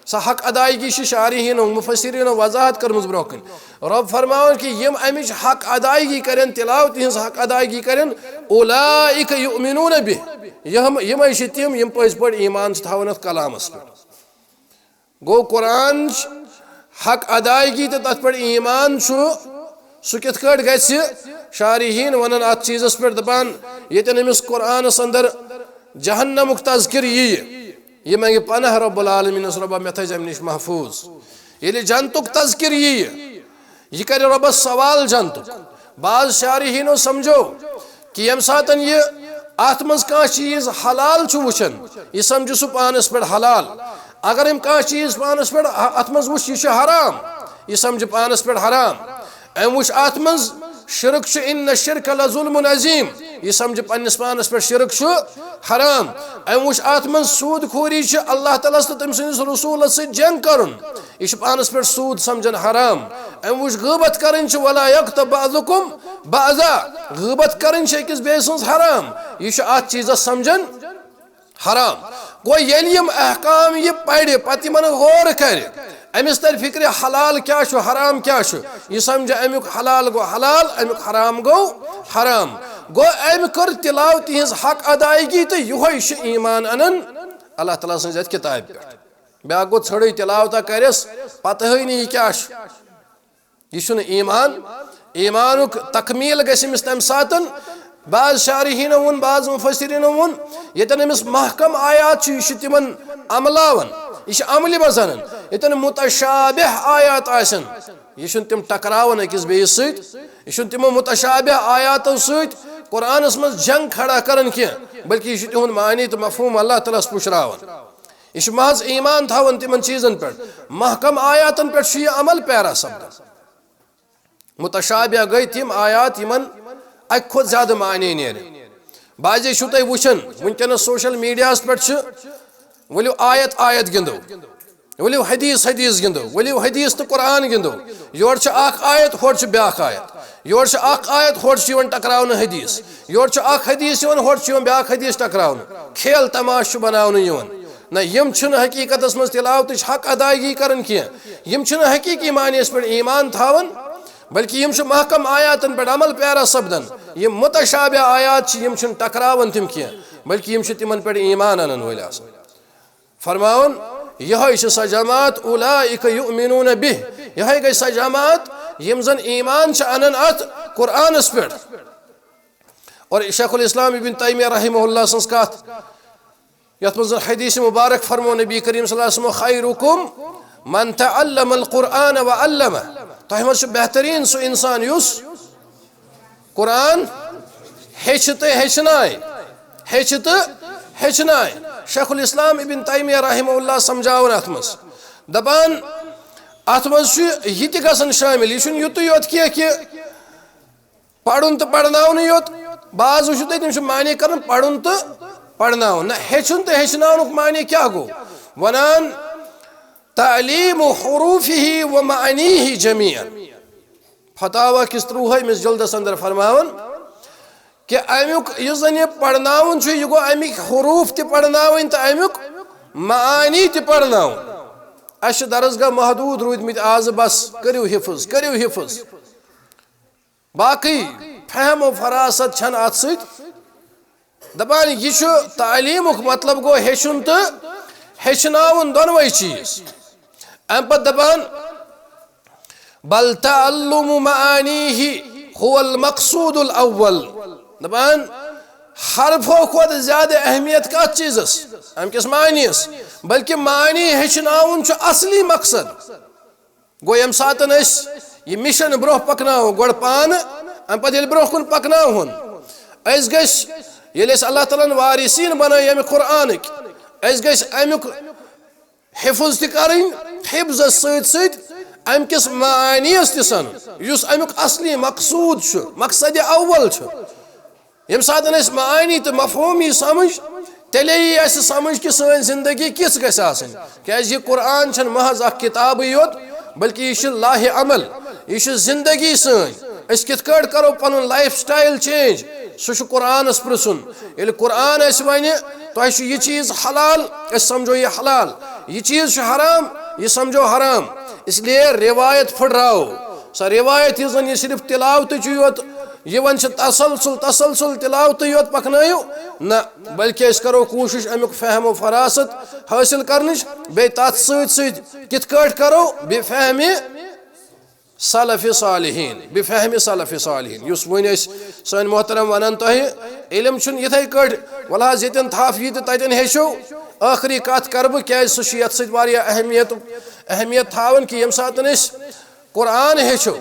سۄ حق ادائیگی چھِ شارحینو، مفسرینو وضاحت کٔرمٕژ برونٛہہ کُن۔ رب فرماوان کہِ یِم امِچ حق ادائیگی کرن، تلاوت ہٕنٛز حق ادائیگی کرن، "اولئک یؤمنون بہ"، یِم، یِمے چھِ تِم، یِم پٔزۍ پٲٹھۍ ایمان چھِ تھاوان اتھ کلامس پٮ۪ٹھ۔ گوٚو، قرآن حق ادائیگی تہٕ تتھ پٮ۪ٹھ ایمان چھُ، سُہ کِتھ کٲٹھۍ گژھِ؟ شارحین ونان اتھ چیٖزس پٮ۪ٹھ، دپان، ییٚتٮ۪ن أمِس قرآنس اندر جہنمُک تذکر ییہِ، یہِ منگہِ پناہ رب العالمینس، "رۄبا، مےٚ تھٲیزِ امہِ نِش محفوظ"۔ ییٚلہِ جنتُک تذکر ییہِ، یہِ کرِ رۄبس سوال جنتُک۔ بعض شارحینو سمجھو کہِ ییٚمہِ ساتن یہِ اتھ منٛز کانٛہہ چیٖز حلال چھُ وٕچھان، یہِ سمجھِ سُہ پانس پٮ۪ٹھ حلال۔ اگر أمۍ کانٛہہ چیٖز پانس پٮ۪ٹھ اتھ منٛز وٕچھ، یہِ چھُ حرام، یہِ سمجھِ پانس پٮ۪ٹھ حرام۔ أمۍ وٕچھ اتھ منٛز شرک چھُ، "ان الشرک لظلم عظیم"، یہِ سمجھِ پننِس پانس پٮ۪ٹھ شرک چھُ حرام۔ أمۍ وٕچھ اتھ منٛز سود خوری چھِ، اللہ تعالیٰ ہس تہٕ تٔمۍ سٕنٛدِس رسولس سۭتۍ جنگ کرُن، یہِ چھُ پانس پٮ۪ٹھ سود سمجھان حرام۔ أمۍ وٕچھ غیبت کرٕنۍ چھِ، "ولا یغتب بعضکم بعضا"، غیبت کرٕنۍ چھِ أکِس بیٚیہِ سٕنٛز حرام، یہِ چھُ اتھ چیٖزس سمجھان حرام۔ گوٚو، ییٚلہِ یِم احکام یہِ پرِ، پتہٕ یِمن غور کرِ، أمِس ترِ فکرِ حلال کیٛاہ چھُ، حرام کیٛاہ چھُ، یہِ سمجھِ امیُک حلال گوٚو حلال، امیُک حرام گوٚو حرام۔ گوٚو، أمۍ کٔر تلاوتہِ ہٕنٛز حق ادائیگی تہٕ یِہوے چھُ ایمان انان اللہ تعالیٰ سٕنٛزِ یتھ کتابہِ پٮ۪ٹھ۔ بیاکھ گوٚو، ژھٔڑٕے تلاوتہ کرٮ۪س، پتہٕ ہٲے نہٕ یہِ کیٛاہ چھُ۔ یہِ چھُنہٕ ایمان۔ ایمانُک تکمیل گژھِ أمِس تَمہِ ساتَن۔ بعض شارحیٖنو ووٚن، بعض مفسریٖنو ووٚن، ییٚتٮ۪ن أمِس محکم آیات چھِ، یہِ چھُ تِمن عملاوان، یہِ چھُ عملہِ منٛز اَنان۔ ییٚتٮ۪ن متشابہ آیات آسن، یہِ چھُنہٕ تِم ٹکراوان أکِس بیٚیِس سۭتۍ، یہِ چھُنہٕ تِمو متشابہ آیاتو سۭتۍ قرآنَس منٛز جنگ کھڑا کران کینٛہہ، بلکہِ یہِ چھُ تِہُنٛد معنی تہٕ مفہوٗم اللہ تعالیٰ ہَس پُشراوان۔ یہِ چھُ محض ایمان تھاوان تِمن چیٖزن پٮ۪ٹھ۔ محکم آیاتن پٮ۪ٹھ چھُ یہِ عمل پیرا سپدان۔ متشابہ گٔے تِم آیات، یِمن اَکہِ کھۄتہٕ زیادٕ معنی نیرِ۔ بعضے چھِو تُہۍ وٕچھان، وٕنکیٚنس سوشل میڈیاہس پٮ۪ٹھ چھِ، ؤلِو آیت آیت گِنٛدو۔ ؤلِو حدیث حدیث گِنٛدو، ؤلِو حدیث تہٕ قرآن گِنٛدو۔ یورٕ چھُ اکھ آیت، ہورٕ چھُ بیٛاکھ آیت۔ یورٕ چھُ اکھ آیت، ہورٕ چھُ یِوان ٹکراونہٕ حدیث۔ یورٕ چھُ اکھ حدیث یِوان، ہورٕ چھُ یِوان بیٛاکھ حدیث ٹکراونہٕ۔ کھیل تماشہٕ چھُ بناونہٕ یِوان۔ نہ، یِم چھِنہٕ حقیقتس منٛز تلاوتٕچ حق ادائیگی کران کینٛہہ۔ یِم چھِنہٕ حقیقی معنیَس پٮ۪ٹھ ایمان تھاوان، بلکہ یِم چھِ محکم آیاتن پٮ۪ٹھ عمل پیرا سپدان۔ یِم متشابہ آیات چھِ، یِم چھِنہٕ ٹکراوان تِم کینٛہہ، بلکہ یِم چھِ تِمن پٮ۪ٹھ ایمان انن وٲلۍ آسان۔ فرماوان، یہے چھِ سۄ جماعت، اولئک یؤمنون بہ، یہے گٔے سۄ جماعت، یِم زن ایمان چھِ انان اتھ قرآنس پٮ۪ٹھ۔ اور شیخ الاسلام ابن تیمیہ رحمہ اللہ سٕنٛز کتھ، یتھ منٛز زن حدیث مبارک فرمو نبی کریم صلی اللہ علیہ وسلم، خیرکم من تعلم القرآن وعلمہ، تۄہہِ منٛز چھُ بہتریٖن سُہ انسان یُس قرآن ہیٚچھِ تہٕ ہیٚچھنایہِ، ہیٚچھِ تہٕ ہیٚچھنایہِ۔ شیخ الاسلام ابن تیمیہ رحمہ اللہ سمجھاوان اتھ منٛز، دپان، اتھ منٛز چھُ یہِ تہِ گژھان شٲمِل۔ یہِ چھُنہٕ یُتُے یوت کینٛہہ کہِ پرُن تہٕ پرناونٕے یوت۔ بعض وٕچھِو تُہۍ، تِم چھِ معنی کران پرُن تہٕ پرناوُن۔ نہ، ہیٚچھُن تہٕ ہیٚچھناونُک معنی کیٛاہ گوٚو؟ ونان، تعلیم حروفہ و معانیہ جمیعا۔ فتاویٰ کِس ترٛوہٲیمِس جلدس اندر فرماوان کہِ امیُک یُس زن یہِ پرناوُن چھُ، یہِ گوٚو امِکۍ حروف تہِ پرناوٕنۍ تہٕ امیُک معانی تہِ پرناوُن۔ اسہِ چھِ درسگاہ محدود روٗدمٕتۍ آز، بس کٔرِو حفظ، کٔرِو حفظ۔ باقٕے فہم و فراست چھنہٕ اتھ سۭتۍ۔ دپان، یہِ چھُ تعلیمُک مطلب گوٚو ہیٚچھُن تہٕ ہیٚچھناوُن، دۄنوَے چیٖز۔ امہِ پتہٕ دپان، بل تعلم معانیہ هو المقصود الاول۔ دپان، حرفو کھۄتہٕ زیادٕ اہمیت کتھ چیٖزس؟ امہِ کِس معنیس۔ بلکہ معنی ہیٚچھناوُن چھُ اصلی مقصد۔ گوٚو، ییٚمہِ ساتہٕ أسۍ یہِ مِشن برونٛہہ پکناوو، گۄڈٕ پانہٕ، امہِ پتہٕ ییٚلہِ برونٛہہ کُن پکناوہون، أسۍ گٔژھۍ، ییٚلہِ أسۍ اللہ تعالیٰ ہن وارثین بنٲے ییٚمہِ قرآنٕکۍ، أسۍ گٔژھۍ امیُک حفظ تہِ کرٕنۍ، حفظس سۭتۍ سۭتۍ امہِ کِس معانیس تہِ سنُن، یُس امیُک اصلی مقصود چھُ، مقصد اول چھُ۔ ییٚمہِ ساتہٕ أسۍ معانی تہٕ مفہوم یی سمجھ، تیٚلے یی اَسہِ سمجھ کہِ سٲنۍ زندگی کِژھ گژھِ آسٕنۍ۔ کیازِ یہِ قرآن چھَنہٕ محض اکھ کِتابٕے یوت، بلکہِ یہِ چھِ لاہِ عمل، یہِ چھِ زندگی سٲنۍ۔ أسۍ کِتھ کٲٹھۍ کرو پنُن life style change؟ سُہ چھُ قرآنس پرژھُن۔ ییٚلہِ قرآن اَسہِ ونہِ، تۄہہِ چھُ یہِ چیٖز حلال، أسۍ سمجھو یہِ حلال، یہِ چیٖز چھُ حرام، یہِ سمجھو حرام۔ اس لیے روایت پھٕٹراوو۔ سۄ روایت یُس زن یہِ صرف تلاوتٕچ یوت یِوان چھِ، تسلسل، تسلسل تلاوتٕے یوت پکنٲیِو نہ، بلکہ أسۍ کرو کوٗشش امیُک فہم و فراست حٲصِل کرنٕچ، بیٚیہِ تتھ سۭتۍ سۭتۍ کِتھ کٲٹھۍ کرو بفہمِ سلف صالحین، بفہمِ سلف صالحین۔ یُس وۄنۍ أسۍ، سٲنۍ محترم ونان تۄہہِ، علم چھُنہٕ یِتھے کٲٹھۍ، وَلہٕ حظ ییٚتٮ۪ن تھپھ یی تہٕ تتٮ۪ن ہیٚچھو۔ ٲخری کتھ کرٕ بہٕ، کیازِ سُہ چھُ یتھ سۭتۍ واریاہ اہمیت، اہمیت تھاوان کہِ ییٚمہِ ساتہٕ أسۍ قرآن ہیٚچھو،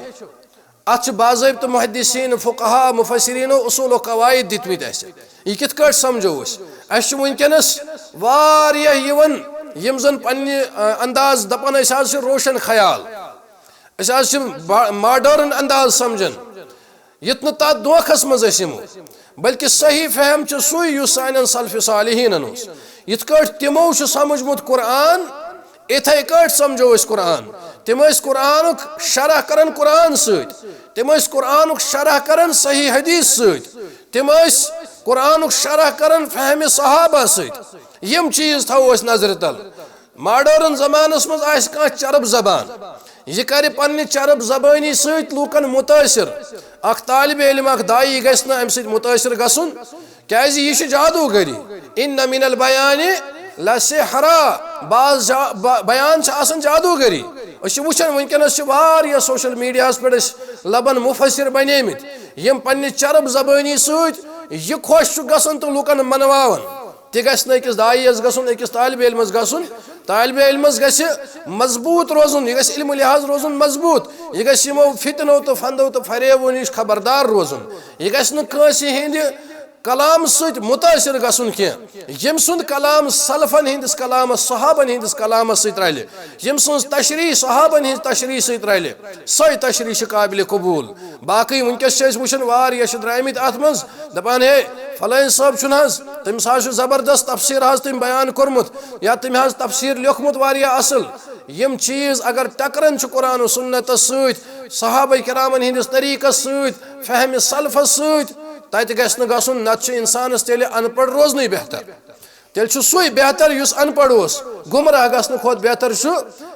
اتھ چھِ باضٲبطہٕ محدثین، فقہا، مفسرینو اصول و قواعد دِتمٕتۍ اسہِ۔ یہِ کِتھ کٲٹھۍ سمجھو أسۍ؟ اسہِ چھِ وٕنکیٚنس واریاہ یِوان، یِم زن پننہِ، آ، انداز دپان، أسۍ حظ چھِ روشن خیال، أسۍ حظ چھِ با-، modern انداز سمجھان۔ یُتھ نہٕ تتھ دھوکھس منٛز أسۍ یِمو، بلکہِ صحیح فہم چھُ سُے یُس سانٮ۪ن سلف صالحینن اوس۔ یِتھ کٲٹھۍ تِمو چھُ سمجھمُت قرآن، اِتھے کٲٹھۍ سمجھو أسۍ قرآن۔ تِم ٲسۍ قرآنُک شرح کران قرآن سۭتۍ، تِم ٲسۍ قرآنُک شرح کران صحیح حدیث سۭتۍ، تِم ٲسۍ قرآنُک شرح کران فہمِ صحابہ سۭتۍ۔ یِم چیٖز تھاوو أسۍ نظرِ تل۔ Modern زمانس منٛز آسہِ کانٛہہ چرب زبان، یہِ کرِ پننہِ چرب زبٲنی سۭتۍ لوٗکن مُتٲثر۔ اکھ طالب علم، اکھ داعی گژھِ نہٕ امہِ سۭتۍ مُتٲثر گژھُن، کیازِ یہِ چھِ جادوگری۔ ان من البیان لسحرا، بعض جا-، با-، بیان چھِ آسان جادوگری۔ أسۍ چھِ وٕچھان، وٕنکیٚنس چھِ واریاہ social mediaہس پٮ۪ٹھ أسۍ لبن مفسر بنیمٕتۍ، یِم پننہِ چرب زبٲنی سۭتۍ یہِ خۄش چھُ گژھان تہٕ لوٗکن منواوان۔ تہِ گژھِ نہٕ أکِس داعیَس گژھُن، أکِس طالب علمَس گژھُن۔ طالب علمَس گژھِ مضبوٗط روزُن، یہِ گژھِ علمہٕ لحاظ روزُن مضبوٗط، یہِ گژھِ یِمو فتنو تہٕ فندو تہٕ فریبو نِش خبردار روزُن۔ یہِ گژھِ نہٕ کٲنٛسہِ ہٕنٛدِ کلام سۭتۍ مُتٲثر گژھُن کینٛہہ۔ ییٚمۍ سُنٛد کلام سلفن ہٕنٛدِس کلامس، صحابن ہٕنٛدِس کلامس سۭتۍ رلہِ، ییٚمۍ سٕنٛز تشریح صحابن ہٕنٛزِ تشریح سۭتۍ رلہِ، سۄے تشریح چھِ قابل قبوٗل۔ باقٕے وٕنکیٚس چھِ أسۍ وٕچھان، واریاہ چھِ درٛامٕتۍ اتھ منٛز، دپان، ہے، فلٲنۍ صٲب چھُنہٕ حظ، تٔمِس حظ چھُ زبردست تفسیٖر حظ تٔمۍ بیان کوٚرمُت، یا تٔمۍ حظ تفسیٖر لیوٚکھمُت واریاہ اصل۔ یِم چیٖز اگر ٹکرن چھِ قرآن و سنتس سۭتۍ، صحابہ کرامن ہٕنٛدِس طریٖقس سۭتۍ، فہمِ سلفس سۭتۍ، تتہِ گژھِ نہٕ گژھُن، نتہٕ چھُ انسانس تیٚلہِ ان پڑھ روزنٕے بہتر۔ تیٚلہِ چھُ سُے بہتر یُس ان پڑھ اوس، گمراہ گژھنہٕ کھۄتہٕ بہتر چھُ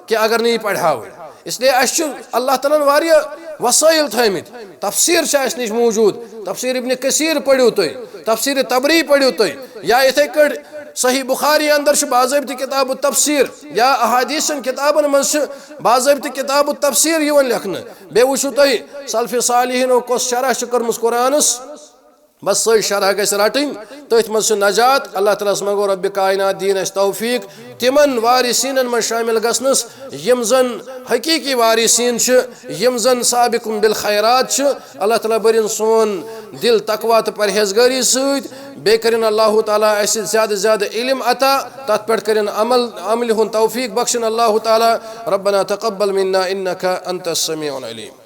کہِ اگر نہٕ یہِ پرِ ہاوٕے۔ اس لیے اَسہِ چھُ اللہ تعالیٰ ہن واریاہ وسٲیِل تھٲومٕتۍ۔ تفسیٖر چھِ اَسہِ نِش موٗجوٗد، تفسیٖر ابن کثیٖر پٔرِو تُہۍ، تفسیٖر طبری پٔرِو تُہۍ، یا یِتھَے کٲٹھۍ صحیح بخاری اندر چھُ باضٲبطہٕ کتاب التفسیٖر، یا احادیثن کتابن منٛز چھُ باضٲبطہٕ کتاب التفسیٖر یِوان لیکھنہٕ۔ بیٚیہِ وٕچھِو تُہۍ سلفِ صالحینو کۄس شرح چھِ کٔرمٕژ قرآنس۔ بس سۄے شرح گژھِ رٹٕنۍ، تٔتھۍ منٛز چھِ نجات۔ اللہ تعالیٰ ہس منٛگو رب کائنات دِیِن اَسہِ توفیٖق تِمن وارثیٖنن منٛز شٲمِل گژھنس، یِم زن حقیٖقی وارثیٖن چھِ، یِم زن سابقون بالخیرات چھِ۔ اللہ تعالیٰ بٔرِن سون دل تقویٰ تہٕ پرہیزگٲری سۭتۍ۔ بیٚیہِ کٔرِن اللہ تعالیٰ اَسہِ زیادٕ زیادٕ علم عطا، تتھ پٮ۪ٹھ کٔرِن عمل، عملہِ ہُنٛد توفیٖق بخشِن اللہ تعالیٰ۔ ربنا تقبل منا انك انت السميع العليم۔